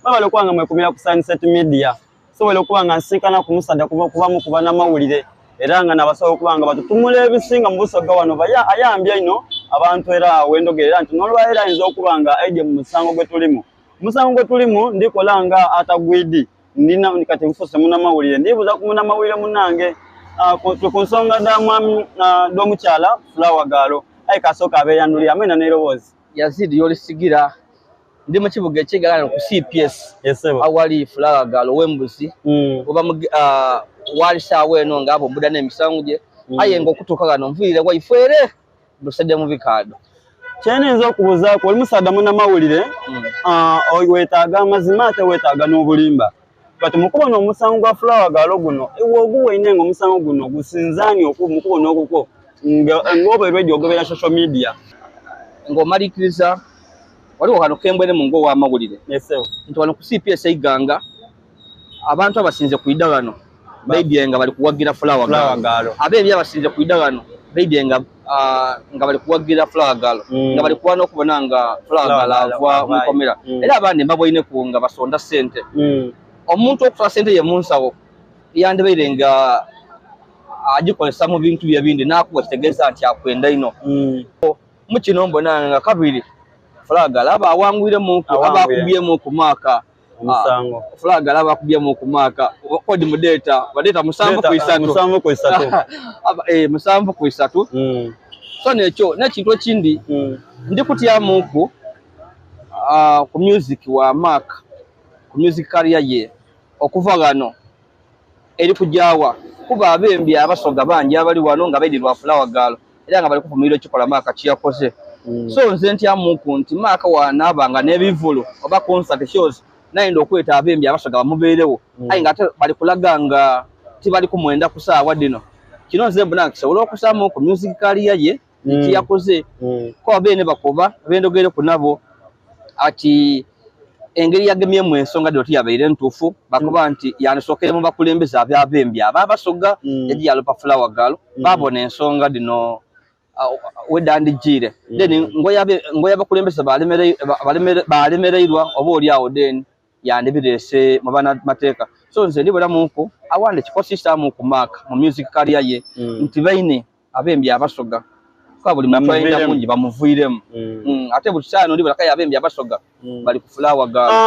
Mwebale okuba nga mwekumira ku Sunset Media. Nsobola okuba nga nsinkana ku musaadha kuba kubamu ku banamawulire era nga nabasobola okuba nga batutumula ebisinga mu Busoga wano baya ayambye inho abantu era wendogerera nti n'olwaleero ayinza okuba nga aidye mu musango gwe tulimu. Omusango gwe tulimu ndikola nga atagwidi ndina kati nfuse munamawulire ndibuuza ku munamawulire munange uh, ku, ku nsonga dha mwami uh, dh'omukyala Flower Galo aye kasooka abeeyanulire amwena n'eroboozi. Yazid yolisigira ndi mu kibuga ekyegala ku CPS awali Flower Girl ow'embuzi mm. oba uh, wali saawa eno nga abo mbuda n'emisango gye mm. aye nga okutuuka ghano nviire waife ere busedde mu bikaado. Kyeniyinza okubuuzaku oli musaadha munamawulire mm. uh, wetaaga amazima ate wetaaga n'obulimba but mukubona omusango gwa Flower Girl guno iwe oguwaine nga omusango guno gusinzaani mukubona okukwo nga oba ready ogobera social media ng'omalikiriza waliwo kano kembweremu ng'owamawulire nti wano ku CPS Iganga abantu abasinze kwida ghano baidye nga bali kuwagira Flower Girl, abembi abasinze kwida ghano baidye nga uh, nga bali kuwagira Flower Girl mm. nga bali kuwana okubona nga Flower Girl ava mukomera mm. era abandi mbaboineku nga basonda sente mm. omuntu okutola sente ye munsawo yandibaire nga agikozesa mu bintu bye bindi nakuwa kitegeeza nti akwenda ino mm. mu kino mbona nga kabiri Flower Girl aba awangwiremu aba akubyemu ku maaka omusango ah, Flower Girl aba akubyemu ku maaka kodi mudeeta badeeta 73 73 eh 73 mm. So nekyo nekintu ekindi mm. ndi kutyamuku uh, ku music wa Mark ku music career ye okuva ghano eri kujawa kuba abembi abasoga bangi abali wano nga baidi lwa Flower Girl era nga bali kuvumirira ekikola Mark kyeyakoze mm. So nze ntyamuku nti Mark wanaaba nga n'ebivulu oba concert shows nayenda okweta abembi abasoga bamubeerewo mm. Aye nga ate bali kulaga nga tibali kumwenda ku saawa dino kino nze mbona kisobola okusaamu ku music career ye mm. Kyeyakoze mm. Ko abeene bakoba bendogere ku nabo ati engeri yagemyemu ensonga dhino tiyabaire ntuufu bakoba mm. Nti yandisookere mu bakulembeze abyabembi ababasoga mm. Yaji yalopa Flower Girl mm. Babona ensonga dhino uh, wedandijiire mm. Then ngoya abakulembeze balemereirwa oba oli awo then yandibireese mu banamateeka. So nze ndibulamuku awandi kikosisaamu ku Mark mu music career ye mm. Nti baine abembi abasoga kuba buli muntu ayenda mungi bamuviiremu mm. Mm. Ate buli saano ndibula kaya abembi abasoga mm. Bali ku Flower Girl.